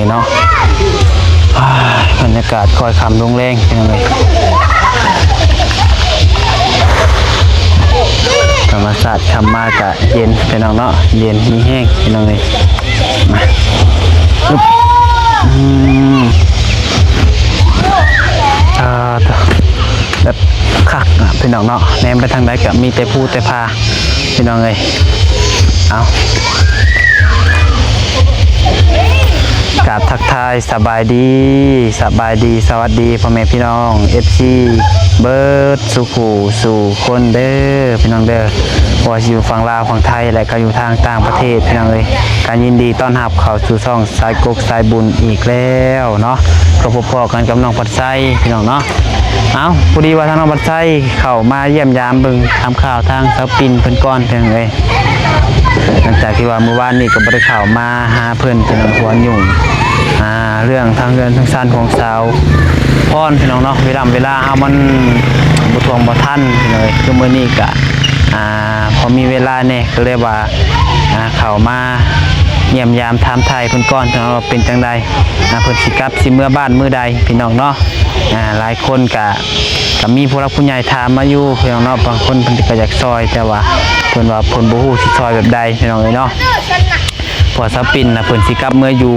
ເນາະ. ອ້າຍ ບັນຍາກາດຄ່ອຍຄ່ຳລົງແລງ ພີ່ນ້ອງເອີຍ. ທຳມະຊາດຄ່ຳມາກະເຢັນ ພີ່ນ້ອງເນາະ, ເຢັນມີແຮງ ພີ່ນ້ອງເອີຍ. ມາ ອຶບ ອືມ ອ່າ ແບບຄັກນະ ພີ່ນ້ອງເນາະ, ແນມໄປທາງໃດກະມີແຕ່ພູແຕ່ຜາ ພີ່ນ້ອງເອີຍ. ເອົາ ກາບທັກທາຍສະບາຍດີ ສະບາຍດີ ສະຫວັດດີພໍ່ແມ່ພີ່ນ້ອງ ເອັຟຊີ ເບິດສູ່ຄູ່ສູ່ຄົນເດີ ພີ່ນ້ອງເດີ, ບໍ່ວ່າຊິຢູ່ຝັ່ງລາວ ຝັ່ງໄທ ແລະ ກໍຢູ່ທາງຕ່າງປະເທດ ພີ່ນ້ອງເອີຍ. ກໍຍິນດີຕ້ອນຮັບເຂົ້າສູ່ຊ່ອງສາຍກົກສາຍບຸນອີກແລ້ວເນາະ, ກໍພົບພໍ້ກັນກັບນ້ອງພັດໄຊ ພີ່ນ້ອງເນາະ. ເອົ້າ ພໍດີວ່າທາງນ້ອງພັດໄຊເຂົ້າມາຢ້ຽມຢາມເບິ່ງຖາມຂ່າວທາງສາວປິນເພິ່ນກ່ອນ ພີ່ນ້ອງເອີຍ. ຫຼັງຈາກທີ່ວ່າມື້ວານນີ້ກໍບໍ່ໄດ້ເຂົ້າມາຫາເພິ່ນ ເພິ່ນຫວງຫຍຸ້ງ ອ່າ ເລື່ອງທາງເຮືອນທາງຊານຂອງສາວພອນ ພີ່ນ້ອງເນາະ, ເວລາ ເວລາເຮົາມັນບໍ່ທ່ວງບໍ່ທັນ ພີ່ນ້ອງເອີຍ. ຄືມື້ນີ້ກະ ອ່າ ພໍມີເວລາແດ່ ກໍເລີຍວ່າ ອ່າ ເຂົ້າມາຢ້ຽມຢາມຖາມໄຖ່ເພິ່ນກ່ອນ ເນາະ ວ່າເປັນຈັ່ງໃດ ອ່າ ເພິ່ນຊິກັບ ຊິເມືອບ້ານມື້ໃດ ພີ່ນ້ອງເນາະ. ອ່າ ຫຼາຍຄົນກະ ກໍມີຜູ້ຫຼັກຜູ້ໃຫຍ່ຖາມມາຢູ່ ພີ່ນ້ອງເນາະ, ບາງຄົນເພິ່ນກໍຢາກຊ່ອຍ ແຕ່ວ່າເພິ່ນວ່າເພິ່ນບໍ່ຮູ້ຊິຊ່ອຍແບບໃດ ພີ່ນ້ອງເອີຍເນາະ. ເພາະວ່າສາວປິນນະ ເພິ່ນຊິກັບເມືອຢູ່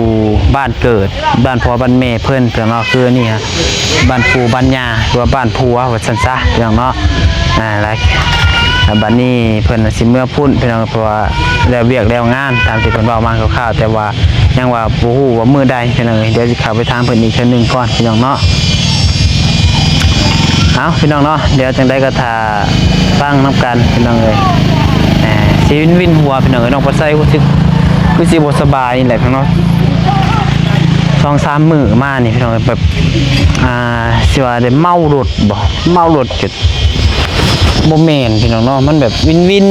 ບ້ານເກີດ ບ້ານພໍ່ບ້ານແມ່ເພິ່ນ ພີ່ນ້ອງເນາະ, ຄືນີ້ ບ້ານປູ່ບ້ານຍ່າ ຫຼືວ່າບ້ານຜົວວ່າຊັ້ນຊະ ພີ່ນ້ອງເນາະ. ອ່າ ແລ້ວ ແລ້ວບັດນີ້ເພິ່ນຊິເມືອພຸ້ນ ພີ່ນ້ອງ, ເພາະວ່າແລ້ວວຽກແລ້ວງານ ຕາມທີ່ເພິ່ນເວົ້າມາຄ່າວໆ, ແຕ່ວ່າຍັງວ່າບໍ່ຮູ້ວ່າມື້ໃດ ພີ່ນ້ອງເອີຍ. ດຽວຊິເຂົ້າໄປຖາມເພິ່ນອີກເທື່ອໜຶ່ງກ່ອນ ພີ່ນ້ອງເນາະ. ເອົ້າ ພີ່ນ້ອງເນາະ, ດຽວຈັ່ງໃດກໍຖ້າຟັງນຳກັນ ພີ່ນ້ອງເອີຍ. ເອີ ຊິວິນໆຫົວ ພີ່ນ້ອງເອີຍ, ນ້ອງພັດໄຊຮູ້ສຶກຄືຊິບໍ່ສະບາຍນີ້ແຫຼະ ພີ່ນ້ອງເນາະ. ສອງສາມມື້ມານີ້ ພີ່ນ້ອງເອີຍ, ແບບ ອ່າ ຊິວ່າໄດ້ເມົາລົດບໍ່ ເມົາລົດ ບໍ່ແມ່ນ ພີ່ນ້ອງເນາະ, ມັນແບບວິນ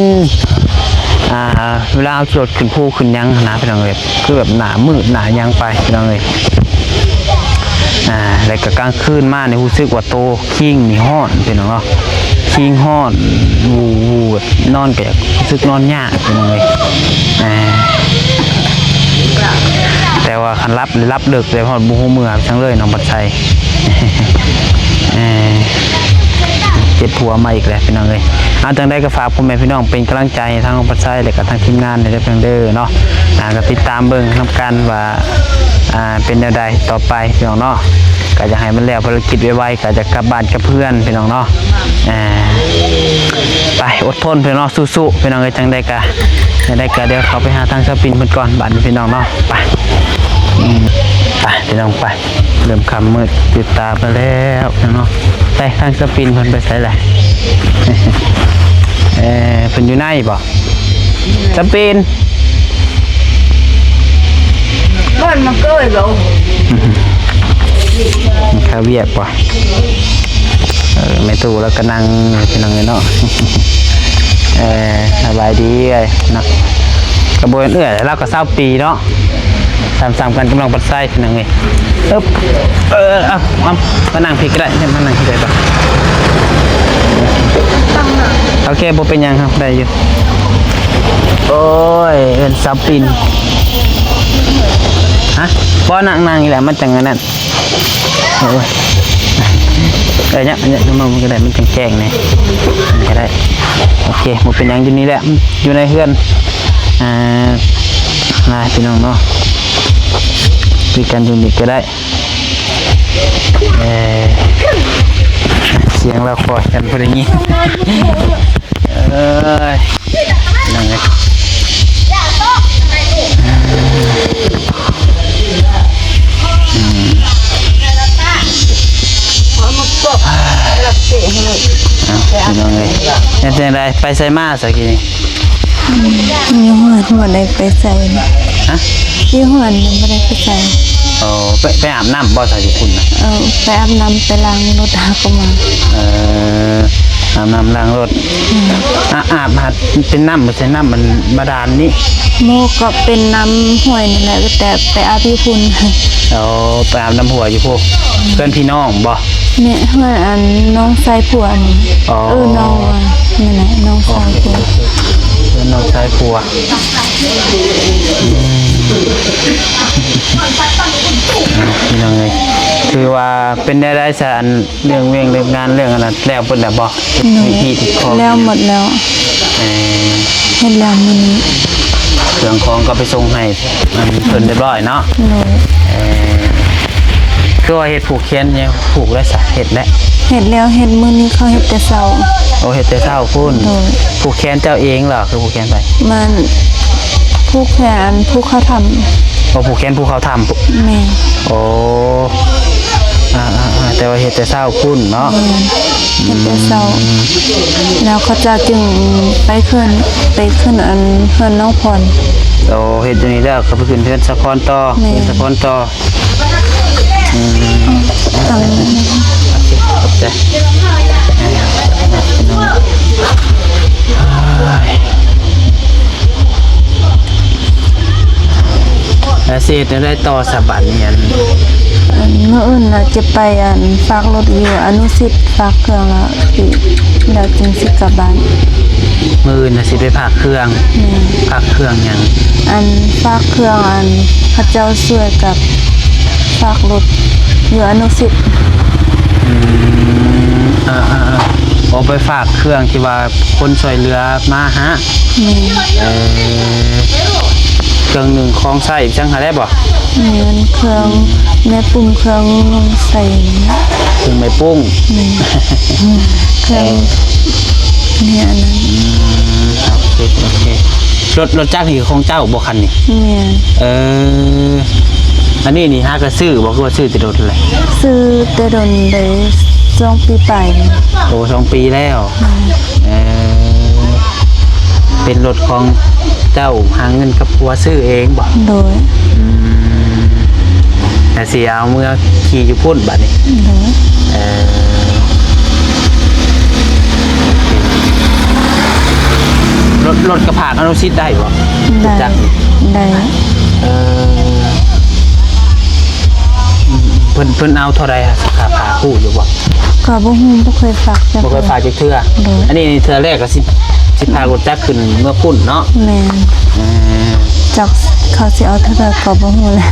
ໆ ອ່າ ເວລາເຮົາຂີ່ລົດຂຶ້ນພູຂຶ້ນຫຍັງຫັ້ນນະ ພີ່ນ້ອງເອີຍ, ຄືແບບໜ້າມືດໜ້າຫຍັງໄປ ພີ່ນ້ອງເອີຍ. ອ່າ ແລ້ວກໍກາງຄືນມານີ້ຮູ້ສຶກວ່າໂຕຄີງນີ້ຮ້ອນ ພີ່ນ້ອງເນາະ, ຄີງຮ້ອນ ວູດໆ ນອນກໍຢາກ ຮູ້ສຶກນອນຍາກ ພີ່ນ້ອງເອີຍ. ອ່າ ແຕ່ວ່າຄັນຫຼັບ ຫຼັບເລິກເລີຍ ເພາະບໍ່ຮູ້ເມື່ອຫຍັງເລີຍ ນ້ອງພັດໄຊ. ເອີ ເຈັບຫົວມາອີກແລ້ວ ພີ່ນ້ອງເອີຍ. ເອົາ ຈັ່ງໃດກໍຝາກພໍ່ແມ່ພີ່ນ້ອງເປັນກຳລັງໃຈໃຫ້ທາງນ້ອງພັດໄຊ ແລະກໍທາງທີມງານເດີ ພີ່ນ້ອງເດີເນາະ. ອ່າ ກໍຕິດຕາມເບິ່ງນຳກັນວ່າ ອ່າ ເປັນແນວໃດຕໍ່ໄປ ພີ່ນ້ອງເນາະ. ກໍຢາກໃຫ້ມັນແລ້ວພາລະກິດໄວໆ ກໍຢາກກັບບ້ານກັບເຮືອນ ພີ່ນ້ອງເນາະ. ອ່າ ໄປ ອົດທົນ ພີ່ນ້ອງເນາະ, ສູ້ໆ ພີ່ນ້ອງເອີຍ. ຈັ່ງໃດກະ ຈັ່ງໃດກະ ດຽວເຂົ້າໄປຫາທາງສາວປິນເພິ່ນກ່ອນ ບາດນີ້ ພີ່ນ້ອງເນາະ. ໄປ ອືມ ໄປ ພີ່ນ້ອງ ໄປ. ເລີ່ມຄ່ຳມືດ ຕິດຕາມມາແລ້ວເນາະ. ແຕ່ທາງສາວປິນເພິ່ນໄປໃສລະ? ເອີ ເພິ່ນຢູ່ໃນບໍ່? ສາວປິນ ເພິ່ນມາເກີຍບໍ່? ຄາວຽກບໍ່? ເອີ ແມ່ຕູ້ລາວກໍນັ່ງ ພີ່ນ້ອງເອີຍເນາະ. ເອີ ສະບາຍດີເອື້ອຍເນາະ. ກໍບໍ່ແມ່ນເອື້ອຍ ລາວກໍຊາວປີເນາະ. ຊ້ຳໆກັນກັບນ້ອງພັດໄຊ ພີ່ນ້ອງເອີຍ. ເອີບ ເອີ ເອົາ ເອົາ ມານັ່ງພີ້ກໍໄດ້ ມານັ່ງພີ້ໄດ້ບໍ່? ໂອເຄ ບໍ່ເປັນຫຍັງ ເຮົາໄດ້ຢູ່. ໂອ້ຍ ເອີ້ນສາວປິນ ຮະ? ບໍ່ ນັ່ງ ນັ່ງນີ້ແຫຼະ ມັນຈັ່ງອັນນັ້ນ. ໂອ້ຍ ເອີ ເນາະ ເນາະ ມັນກໍໄດ້ ມັນແຈ້ງໆ ນີ້ ມັນກໍໄດ້. ໂອເຄ ບໍ່ເປັນຫຍັງ ຢູ່ນີ້ແຫຼະ ຢູ່ໃນເຮືອນ ອ່າ ນະ ພີ່ນ້ອງເນາະ, ຄືກັນຢູ່ນີ້ກໍໄດ້. ເອີ ສຽງລາວຄ່ອຍກັນບໍ່ໄດ້ຍິນ. ເອີຍ ນັ້ນໄງ ອືມ ເອົ້າ ພີ່ນ້ອງເອີຍ ເຮັດຈັ່ງໃດ ໄປໃສມາຊະກີ້ນີ້? ຢູ່ເຮືອນບໍ່ໄດ້ໄປໃສ. ຮະ? ຢູ່ເຮືອນບໍ່ໄດ້ໄປໃສ. ເອີ ໄປ ໄປອາບນ້ຳບໍ່ຊະຢູ່ພຸ້ນນະ? ເອີ ໄປອາບນ້ຳ ໄປລ້າງລົດ ຫາກໍມາ. ເອີ ອາບນ້ຳລ້າງລົດ. ອືມ ອາ ອາບຫັ້ນເປັນນ້ຳ ບໍ່ໃຊ່ນ້ຳມັນບາດານນີ້? ບໍ່ ກໍເປັນນ້ຳຫ້ວຍນີ້ແຫຼະ ແຕ່ໄປອາບຢູ່ພຸ້ນ. ເອີ ໄປອາບນ້ຳຫ້ວຍຢູ່ພຸ້ນ. ເພື່ອນພີ່ນ້ອງບໍ່? ແມ່ນ ເຮືອນອັນນ້ອງຊາຍຜົວນີ້. ອໍ ເອີ ນ້ອງ ແມ່ນແຫຼະ ນ້ອງຊາຍຜົວ. ເພື່ອນນ້ອງຊາຍຜົວ. ອືມ ພີ່ນ້ອງເອີຍ ຖືວ່າເປັນແນວໃດຊະ ອັນເລື່ອງວຽກເລື່ອງງານ ເລື່ອງອັນນັ້ນແລ້ວເບິດແລ້ວບໍ່? ໂດຍ ວິທີທີ່ຂໍ ແລ້ວໝົດແລ້ວ. ເອີ ເຮັດແລ້ວມື້ນີ້ ເຄື່ອງຂອງກໍໄປສົ່ງໃຫ້ ອັນເພິ່ນຮຽບຮ້ອຍເນາະ. ໂດຍ ເອີ ຄືວ່າເຮັດຜູກແຂນ ຜູກແລ້ວຊະ ເຮັດແລ້ວ? ເຮັດແລ້ວ ເຮັດມື້ນີ້ ເຂົາເຮັດແຕ່ເຊົ້າ. ໂອ້ ເຮັດແຕ່ເຊົ້າພຸ້ນ. ໂດຍ ຜູກແຂນເຈົ້າເອງເຫາະ ຄືຜູກແຂນໃຜ? ມັນຜູກແຂນ ຜູກເຂົ້າຖ້ຳ. ໂອ້ ຜູກແຂນຜູກເຂົ້າຖ້ຳ. ແມ່ນ. ໂອ້ ອາໆໆ ແຕ່ວ່າເຮັດແຕ່ເຊົ້າພຸ້ນເນາະ. ແມ່ນ ເຮັດແຕ່ເຊົ້າ. ອືມ ແລ້ວເຂົາເຈົ້າຈຶ່ງໄປຂຶ້ນ ໄປຂຶ້ນອັນເຮືອນນ້ອງພອນ. ໂອ້ ເຮັດຢູ່ນີ້ແລ້ວກໍໄປຂຶ້ນເຮືອນສາຄອນຕໍ່. ແມ່ນ ເຮືອນສາຄອນຕໍ່. ອືມ ເອົາ ຂອບໃຈ. ແລ້ວຊິເຮັດແນວໃດຕໍ່ສະບັດນີ້? ອັນ ອັນມື້ອື່ນນະຈະໄປອັນຝາກລົດຢູ່ອະນຸສິດ ຝາກເຄື່ອງແລ້ວ ແລ້ວຈຶ່ງຊິກັບບ້ານ. ມື້ອື່ນນະຊິໄປຝາກເຄື່ອງ. ແມ່ນ. ຝາກເຄື່ອງຫຍັງ? ອັນຝາກເຄື່ອງ ອັນເຂົາເຈົ້າຊ່ວຍກັບຝາກລົດຢູ່ອະນຸສິດ. ອືມ ເອີໆໆ ອອກໄປຝາກເຄື່ອງທີ່ວ່າຄົນຊ່ວຍເຫຼືອມາຫາ. ແມ່ນ. ເອີ ເຄື່ອງໜຶ່ງຂອງໃຊ້ຫຍັງຫັ້ນແຫຼະບໍ່? ແມ່ນ ເຄື່ອງແມ່ປຸ້ງ ເຄື່ອງນຸ່ງໃສ່. ເຄື່ອງແມ່ປຸ້ງ. ແມ່ນ ເຄື່ອງ ເອີ ນີ້ອັນນັ້ນ. ອືມ ໂອເຄ ໂອເຄ. ລົດ ລົດຈັກນີ້ຂອງເຈົ້າບໍ່ຄັນນີ້? ແມ່ນ. ເອີ ອັນນີ້ນີ້ຫາກະຊື້ບໍ່ ຄືວ່າຊື້ແຕ່ດົນແລ້ວ? ຊື້ແຕ່ດົນໄດ້ສອງປີປາຍ. ໂອ້ ສອງປີແລ້ວ. ແມ່ນ. ເອີ ເປັນລົດຂອງເຈົ້າຫາເງິນກັບຜົວຊື້ເອງບໍ່? ໂດຍ. ອືມ ແລ້ວຊິເອົາເມືອຂີ່ຢູ່ພຸ້ນບັດນີ້? ໂດຍ. ເອີ ລົດ ລົດກະພາກອະນຸສິດໄດ້ບໍ່? ໄດ້ ຈັກນີ້? ໄດ້. ເອີ ເພິ່ນ ເພິ່ນເອົາເທົ່າໃດຄ່າພາກ ຮູ້ຢູ່ບໍ່? ກໍບໍ່ຮູ້ ບໍ່ເຄີຍຝາກຈັກ ບໍ່ເຄີຍຝາກຈັກເທື່ອ. ໂດຍ. ອັນນີ້ເທື່ອແລກກໍຊິ ຊິພາລົດຈັກຂຶ້ນເມືອພຸ້ນເນາະ? ແມ່ນ. ເອີ ຈັກເຂົາຊິເອົາເທົ່າໃດກໍບໍ່ຮູ້ແຫຼະ.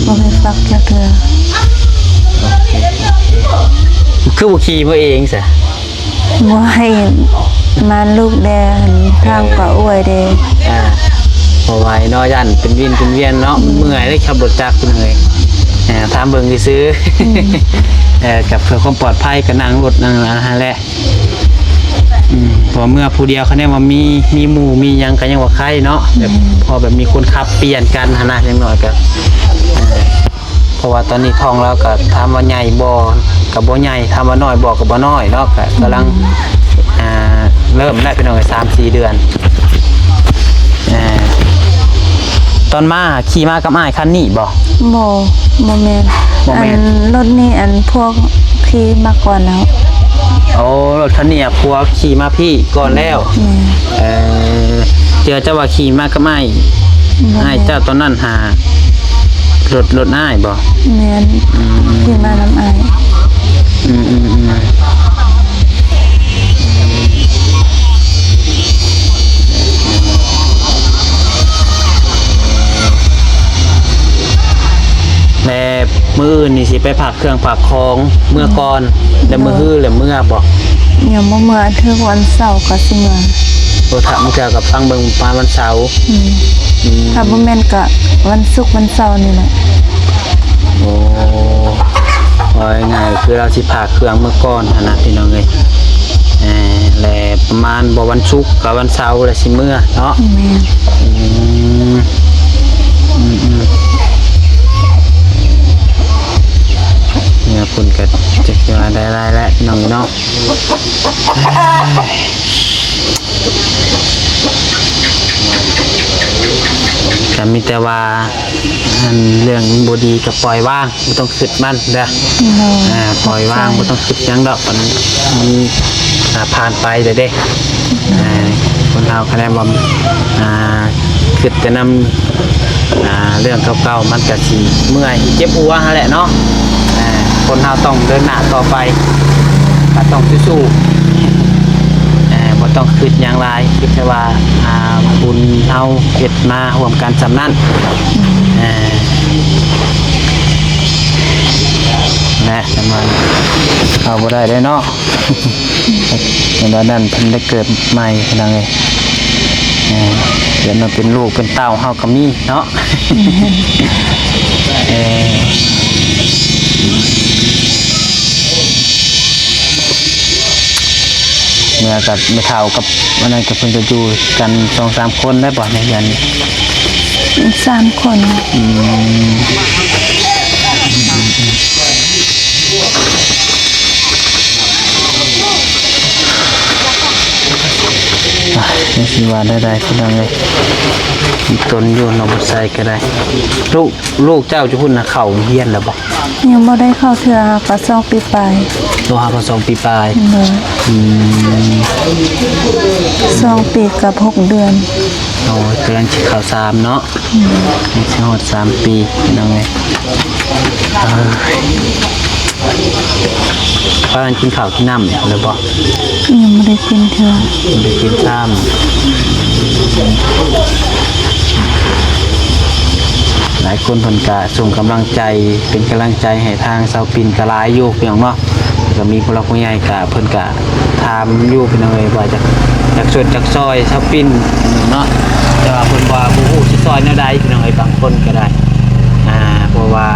ອືມ ບໍ່ເຄີຍຝາກຈັກເທື່ອ. ໂອເຄ ຄືບໍ່ຂີ່ມາເອງຊະ? ບໍ່ໃຫ້ ມາລູກແດ່ ທາງກໍອວຍແດ່. ອ່າ ບໍ່ໄຫວເນາະ ຢ້ານເປັນວິນເປັນວຽນເນາະ. ອືມ ມັນເມື່ອຍເດ້ ຂັບລົດຈັກເມື່ອຍ. ອ່າ ຖາມເບິ່ງຊື່ໆ. ອືມ ເອີ ກັບເພື່ອຄວາມປອດໄພກໍນັ່ງລົດນັ່ງອັນນັ້ນແຫຼະ. ອືມ ເພາະວ່າເມື່ອຜູ້ດຽວ ຄະແນນວ່າມີ ມີໝູ່ມີຫຍັງກໍຍັງວ່າໄຄເນາະ. ແບບ ອືມ ພໍແບບມີຄົນຂັບປ່ຽນກັນຫັ້ນນະ ຢ່າງໜ້ອຍກໍ ເອີ ເພາະວ່າຕອນນີ້ທ້ອງລາວກໍຖາມວ່າໃຫຍ່ບໍ່ ກໍບໍ່ໃຫຍ່ ຖາມວ່ານ້ອຍບໍ່ ກໍບໍ່ນ້ອຍເນາະ. ກໍກຳລັງ ອືມ ອ່າ ເລີ່ມແລ້ວ ພີ່ນ້ອງເອີຍ ສາມສີ່ເດືອນ. ອ່າ ຕອນມາຂີ່ມາກັບອ້າຍຄັນນີ້ບໍ່? ບໍ່ ບໍ່ແມ່ນ. ບໍ່ແມ່ນ. ອັນລົດນີ້ ອັນພວກຂີ່ມາກ່ອນແລ້ວ. ໂອ້ ລົດຄັນນີ້ພວກຂີ່ມາພີ້ກ່ອນແລ້ວ. ແມ່ນ. ເອີ ເຈົ້າ ເຈົ້າວ່າຂີ່ມາກັບອ້າຍ ບໍ່ແມ່ນ ອ້າຍເຈົ້າຕອນນັ້ນຫາ ລົດ ລົດອ້າຍບໍ່? ແມ່ນ. ອືມ ຂີ່ມານຳອ້າຍ. ອືມໆໆ ແລ້ວມື້ອື່ນນີ້ຊິໄປຝາກເຄື່ອງຝາກຂອງເມືອກ່ອນ ແລ້ວມື້ຮືແລ້ວເມືອບໍ່? ຍັງບໍ່ເມືອ ຖືກວັນເສົາກໍຊິເມືອ. ໂອ້ ຖ້າມື້ເທື່ອກໍຟັງເບິ່ງປະມານວັນເສົາ. ອືມ ອືມ ຖ້າບໍ່ແມ່ນກໍວັນສຸກວັນເສົານີ້ແຫຼະ. ໂອ້ ເວົ້າງ່າຍໆ ຄືລາວຊິພາເຄື່ອງເມືອກ່ອນຫັ້ນນະ ພີ່ນ້ອງເອີຍ. ແລະ ປະມານບໍ່ວັນສຸກກັບວັນເສົາລະຊິເມືອເນາະ. ແມ່ນ. ອືມ ອືມໆ ເມືອພຸ້ນກໍຈັກຊິວ່າໄດ້ຫຼາຍແຫຼະ ພີ່ນ້ອງເອີຍເນາະ. ກໍມີແຕ່ວ່າ ອັນເລື່ອງບໍ່ດີກໍປ່ອຍວາງ ບໍ່ຕ້ອງຄິດມັນເດີ. ໂດຍ. ອ່າ ປ່ອຍວາງ ຂອບໃຈ. ບໍ່ຕ້ອງຄິດຫຍັງດອກ ມັນ ມັນ ອ່າ ຜ່ານໄປແລ້ວເດ້. ອ່າ ຄົນເຮົາຄະແນນວ່າ ອ່າ ຄິດແຕ່ນຳ ອ່າ ເລື່ອງເກົ່າໆ ມັນກະຊິເມື່ອຍ ເຈັບຫົວຫັ້ນແຫຼະເນາະ. ອ່າ ຄົນເຮົາຕ້ອງເດີນໜ້າຕໍ່ໄປ ກໍຕ້ອງສູ້ໆ ອ່າ ບໍ່ຕ້ອງຄິດຫຍັງຫຼາຍ ຄິດແຕ່ວ່າ ອ່າ ບຸນເຮົາເຮັດມາຮ່ວມກັນສ່ຳນັ້ນ. ອ່າ. ເອົາບໍ່ໄດ້ເດ້ເນາະ. ເວລານັ້ນເພິ່ນໄດ້ເກີດໃໝ່ພີ່ນ້ອງເອີຍ. ເອີ ເກີດມາເປັນລູກເປັນເຕົ້າເຮົາກໍມີເນາະ. ເອີ ເມື່ອກັບແມ່ເຖົ້າກັບອັນນັ້ນກໍເພິ່ນກໍຢູ່ກັນສອງສາມຄົນໄດ້ບໍ່ໃນເຮືອນນີ້? ສາມຄົນ. ອືມ ອ່າ ຈັກຊິວ່າແນວໃດພີ່ນ້ອງເອີຍ ມີຕົນຢູ່ເນາະ ບໍ່ໃສ່ກໍໄດ້. ລູກ ລູກເຈົ້າຢູ່ພຸ້ນນະ ເຂົ້າໂຮງຮຽນແລ້ວບໍ່? ຍັງບໍ່ໄດ້ເຂົ້າເທື່ອ ຫາກໍສອງປີປາຍ. ໂຕ ຫາກໍສອງປີປາຍ. ໂດຍ. ອືມ ສອງປີກັບຫົກເດືອນ. ໂອ້ຍ ກຳລັງຊິເຂົ້າສາມເນາະ. ອືມ ຍັງຊິຮອດສາມປີພີ່ນ້ອງເອີຍ. ເອີ ພາກັນກິນເຂົ້າກິນນ້ຳແລ້ວບໍ່? ຍັງບໍ່ໄດ້ກິນເທື່ອ. ບໍ່ໄດ້ກິນຊ້ຳ. ຫຼາຍຄົນເພິ່ນກະສົ່ງກຳລັງໃຈ ເປັນກຳລັງໃຈໃຫ້ທາງສາວປິ່ນກະຫຼາຍຢູ່ພີ່ນ້ອງເນາະ. ແລ້ວກໍມີຜູ້ຫຼັກຜູ້ໃຫຍ່ກະ ເພິ່ນກະຖາມຢູ່ພີ່ນ້ອງເອີຍ ວ່າຈະ ຈະຊ່ວຍ ຈະຊ່ອຍສາວປິ່ນເນາະ ແຕ່ວ່າເພິ່ນວ່າບໍ່ຮູ້ຊິຊ່ອຍແນວໃດພີ່ນ້ອງເອີຍ. ບາງຄົນກໍໄດ້ ອ່າ ເພາະວ່າ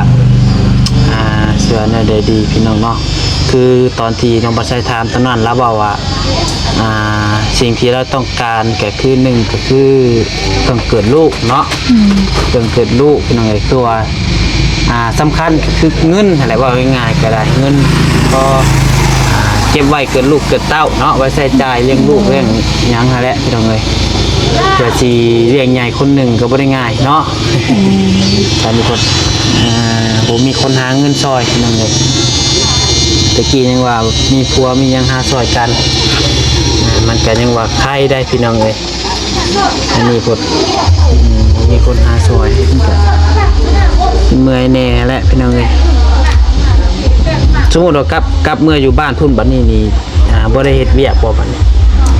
ອ່າ ຊິວ່າແນວໃດດີພີ່ນ້ອງເນາະ. ຄືຕອນທີ່ນ້ອງບ່າວໄຊຖາມຕອນນັ້ນ ລາວເວົ້າວ່າ ອ່າ ສິ່ງທີ່ລາວຕ້ອງການກໍຄື ໜຶ່ງ ກໍຄືເຄື່ອງເກີດລູກເນາະ. ອືມ ເລື່ອງເກີດລູກພີ່ນ້ອງເອີຍ ຄືວ່າ ອ່າ ສຳຄັນກໍຄືເງິນຫັ້ນແຫຼະ ເວົ້າງ່າຍໆກໍໄດ້ ເງິນພໍ ອ່າ ເກັບໄວ້ເກີດລູກເກີດເຕົ້າເນາະ ໄວ້ໃຊ້ຈ່າຍລ້ຽງລູກລ້ຽງຫຍັງຫັ້ນແຫຼະພີ່ນ້ອງເອີຍ. ເພື່ອຊິລ້ຽງໃຫຍ່ຄົນໜຶ່ງກໍບໍ່ໄດ້ງ່າຍເນາະ. ອືມ ຖ້າມີຄົນ ອ່າ ບໍ່ມີຄົນຫາເງິນຊ່ອຍພີ່ນ້ອງເອີຍ. ແຕ່ກີ້ຍັງວ່າມີຜົວມີຫຍັງຫາຊ່ອຍກັນ ອ່າ ມັນກໍຍັງວ່າໄຄໄດ້ພີ່ນ້ອງເອີຍ. ອັນນີ້ພຸ້ນ ອືມ ມີຄົນຫາຊ່ອຍ ມັນກະເມື່ອຍແດ່ແຫຼະພີ່ນ້ອງເອີຍ. ສົມມຸດວ່າກັບ ກັບເມືອຢູ່ບ້ານພຸ້ນ ບັດນີ້ນີ້ ອ່າ ບໍ່ໄດ້ເຮັດວຽກບໍ່ບັດນີ້?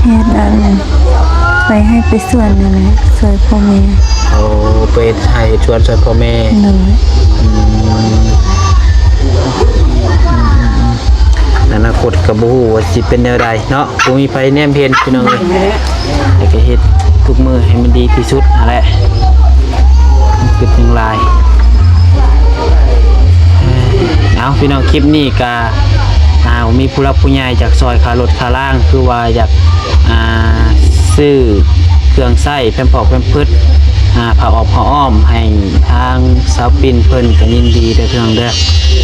ເຮັດອັນ ໄປໄຮ່ໄປສວນນັ້ນແຫຼະ ຊ່ວຍພໍ່ແມ່. ໂອ້ ໄປເຮັດໄຮ່ເຮັດສວນຊ່ວຍພໍ່ແມ່. ໂດຍ. ອືມ ອະນາຄົດກໍບໍ່ຮູ້ວ່າຊິເປັນແນວໃດເນາະ. ບໍ່ມີໃຜແນມເຫັນພີ່ນ້ອງເອີຍ ແຕ່ກໍເຮັດທຸກມື້ໃຫ້ມັນດີທີ່ສຸດຫັ້ນແຫຼະ ຄິດຫຍັງຫຼາຍ. ເອົ້າ ພີ່ນ້ອງ ຄລິບນີ້ກະ ອ່າ ມີຜູ້ຫຼັກຜູ້ໃຫຍ່ຢາກຊ່ອຍຄ່າລົດຄ່າລາງ ຄືວ່າຢາກ ອ່າ ຊື້ເຄື່ອງໃຊ້ ແພມພອກແພມເພີດ ອ່າ ຜ້າອ້ອມຜ້າອ້ອມໃຫ້ທາງສາວປິ່ນເພິ່ນ ກໍຍິນດີເດີພີ່ນ້ອງເດີ.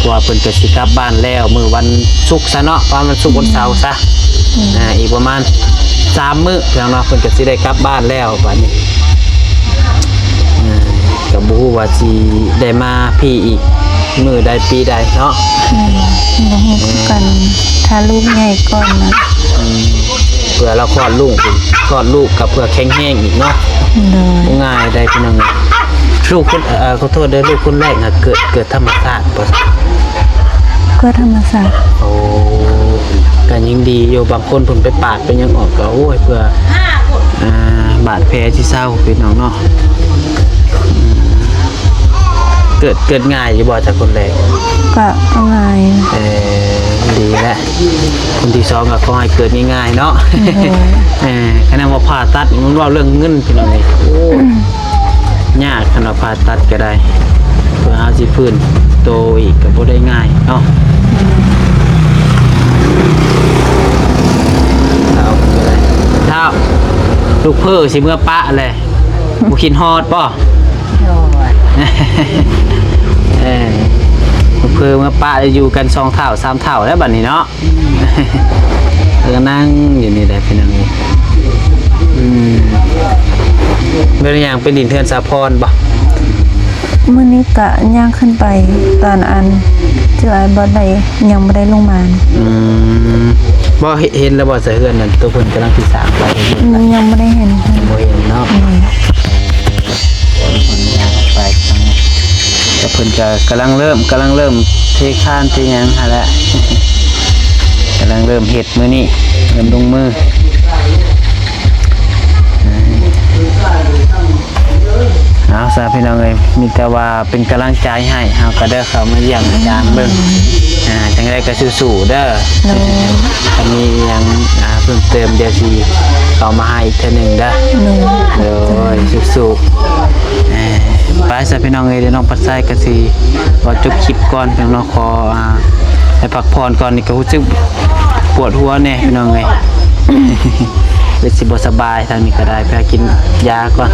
ເພາະວ່າເພິ່ນກໍຊິກັບບ້ານແລ້ວ ມື້ວັນສຸກຊະເນາະ ປະມານວັນສຸກ ອືມ ວັນເສົາຊະ. ອືມ ອ່າ ອີກປະມານສາມມື້ພີ່ນ້ອງເນາະ ເພິ່ນກໍຊິໄດ້ກັບບ້ານແລ້ວບາດນີ້. ອ່າ ກໍບໍ່ຮູ້ວ່າຊິໄດ້ມາພີ້ອີກມື້ໃດປີໃດເນາະ. ແມ່ນ ບໍ່ຮູ້ຄືກັນ ຖ້າລູກໃຫຍ່ກ່ອນນະ. ອືມ ເພື່ອລາວຄອດລູກ ຄອດລູກກໍເພື່ອແຂງແຮງອີກເນາະ. ໂດຍ. ບໍ່ງ່າຍໃດພີ່ນ້ອງ. ລູກຄົນ ເອີ ຂໍໂທດເດີ ລູກຄົນແລກນະ ເກີດ ເກີດທຳມະຊາດບໍ່? ເກີດທຳມະຊາດ. ໂອ້ ກໍຍັງດີຢູ່ ບາງຄົນເພິ່ນໄປປາດໄປຫຍັງອອກ ກໍ ໂອ້ຍ ເພື່ອ ອ່າ ບາດແຜຊິເຊົາພີ່ນ້ອງເນາະ. ອືມ ເກີດ ເກີດງ່າຍຢູ່ບໍ່ຈາກຄົນແລກ? ກໍງ່າຍ. ເອີ ດີແຫຼະ ຄົນທີສອງກໍຂໍໃຫ້ເກີດງ່າຍໆເນາະ. ໂດຍ. ເອີ ຄັນວ່າຜ່າຕັດນີ້ມັນເວົ້າເລື່ອງເງິນພີ່ນ້ອງເອີຍ ໂອ້ ຍາກ ຄັນວ່າຜ່າຕັດກໍໄດ້ ເພື່ອເຮົາຊິຟື້ນໂຕອີກກໍບໍ່ໄດ້ງ່າຍເນາະ. ເອົາ ເອົາ ລູກເພີ້ຊິເມືອປະແຫຼະ ບໍ່ຄິດຮອດບໍ່? ໂດຍ. ເອີ ເພີ້ມາປະຢູ່ກັນສອງເທົ່າສາມເທົ່າແລ້ວບັດນີ້ເນາະ. ເອີ ກໍນັ່ງຢູ່ນີ້ແຫຼະພີ່ນ້ອງເອີຍ. ອືມ ບໍ່ໄດ້ຍ່າງໄປຫຼິ້ນເຮືອນສາວພອນບໍ່? ມື້ນີ້ກະຍ່າງຂຶ້ນໄປຕອນອັນ ເຈົ້າອ້າຍບໍ່ໄດ້ ຍັງບໍ່ໄດ້ລົງມາ. ອືມ ບໍ່ເຫັນ ເຫັນແລ້ວບໍ່ ສະເຮືອນນັ້ນ ໂຕເພິ່ນກຳລັງຊິສ້າງໄປ? ອືມ ຍັງບໍ່ໄດ້ເຫັນ. ຍັງບໍ່ເຫັນເນາະ. ອືມ ໄປທາງ ກໍເພິ່ນກໍກຳລັງເລີ່ມ ກຳລັງເລີ່ມເທຄານເທຫຍັງຫັ້ນແຫຼະ ກຳລັງເລີ່ມເຮັດມື້ນີ້ ເລີ່ມລົງມື. ອ່າ ເອົາຊະພີ່ນ້ອງເອີຍ ມີແຕ່ວ່າເປັນກຳລັງໃຈໃຫ້ ເຮົາກໍເດີເຂົ້າມາຢ້ຽມມາຢາມເບິ່ງ ອ່າ ຈັ່ງໃດກໍສູ້ໆເດີ. ໂດຍ ຖ້າມີຫຍັງ ອ່າ ເພີ່ມເຕີມ ດຽວຊິເຂົ້າມາຫາອີກເທື່ອໜຶ່ງເດີ. ໂດຍ ໂດຍ ສູ້ໆ. ເອີ ໄປຊະພີ່ນ້ອງເອີຍ ດຽວນ້ອງພັດໄຊກໍຊິຂໍຈົບຄລິບກ່ອນພີ່ນ້ອງເນາະ ຂໍ ອ່າ ໄປພັກຜ່ອນກ່ອນ. ນີ້ກໍຮູ້ສຶກປວດຫົວແດ່ພີ່ນ້ອງເອີຍ ເລີຍຊິບໍ່ສະບາຍ. ທາງນີ້ກໍໄດ້ໄປກິນຢາກ່ອນ.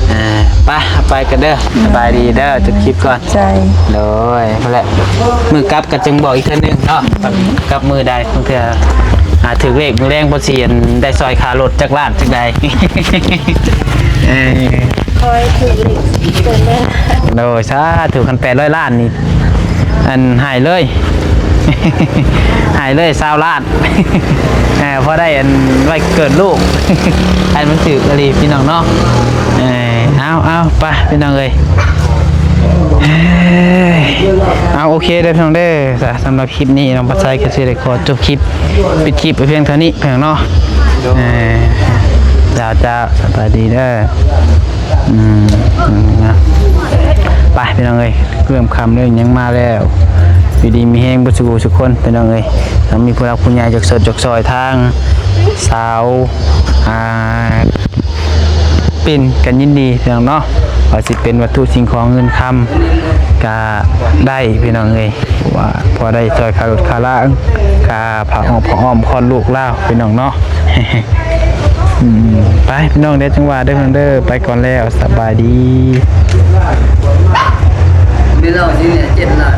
ເອີ ໄປ ໄປກັນເດີ. ສະບາຍດີເດີ ຈົບຄລິບກ່ອນ. ໃຈ ໂດຍ ພຸ້ນແຫຼະ ມື້ກັບກໍຈຶ່ງບອກອີກເທື່ອໜຶ່ງເນາະ ກັບມື້ໃດ. ບາງເທື່ອ ອ່າ ຖືກເລກມື້ແລງ ບໍ່ຊິ ອັນ ໄດ້ຊ່ອຍຄ່າລົດຈັກລ້ານຈັກໃດ. ເອີ ຂໍໃຫ້ຖືກເລກເກີນແລ້ວ. ໂດຍ ສາທຸ. ຄັນແປດຮ້ອຍລ້ານນີ້ ອັນ ໃຫ້ເລີຍ ໃຫ້ເລີຍຊາວລ້ານ. ເອີ ພໍໄດ້ອັນໄວ້ເກີດລູກ ໃຫ້ມັນຖືກອີ່ຫຼີພີ່ນ້ອງເນາະ. ເອີ ເອົາ ເອົາ ໄປພີ່ນ້ອງເອີຍ. ເອີ ເອົາ ໂອເຄເດີພີ່ນ້ອງເດີ. ສະ ສຳລັບຄລິບນີ້ ນ້ອງພັດໄຊກໍຊິໄດ້ຂໍຈົບຄລິບ ປິດຄລິບໄປພຽງເທົ່ານີ້ພີ່ນ້ອງເນາະ. ເອີ ເຈົ້າ ເຈົ້າ ສະບາຍດີເດີ. ອືມ ໄປພີ່ນ້ອງເອີຍ ເລີ່ມຄ່ຳແລ້ວ ຍັງມາແລ້ວ. ຢູ່ດີມີແຮງເບິດສູ່ຜູ້ສູ່ຄົນພີ່ນ້ອງເອີຍ. ຖ້າມີຜູ້ຫຼັກຜູ້ໃຫຍ່ຢາກຊົດຢາກຊ່ອຍທາງສາວ ອ່າ ປິ່ນ ກໍຍິນດີພີ່ນ້ອງເນາະ ວ່າຊິເປັນວັດຖຸສິ່ງຂອງເງິນຄຳກໍໄດ້ພີ່ນ້ອງເອີຍ. ວ່າພໍໄດ້ຊ່ອຍຄ່າລົດຄ່າລາ ຄ່າຜ້າອ້ອມຜ້າອ້ອມຄອດລູກລາວພີ່ນ້ອງເນາະ. ອືມ ໄປພີ່ນ້ອງເດີ ຈັ່ງວ່າເດີພີ່ນ້ອງເດີ. ໄປກ່ອນແລ້ວ ສະບາຍດີ. ມີເລົ່າຊິເນຍ ເຈັດລ້ານ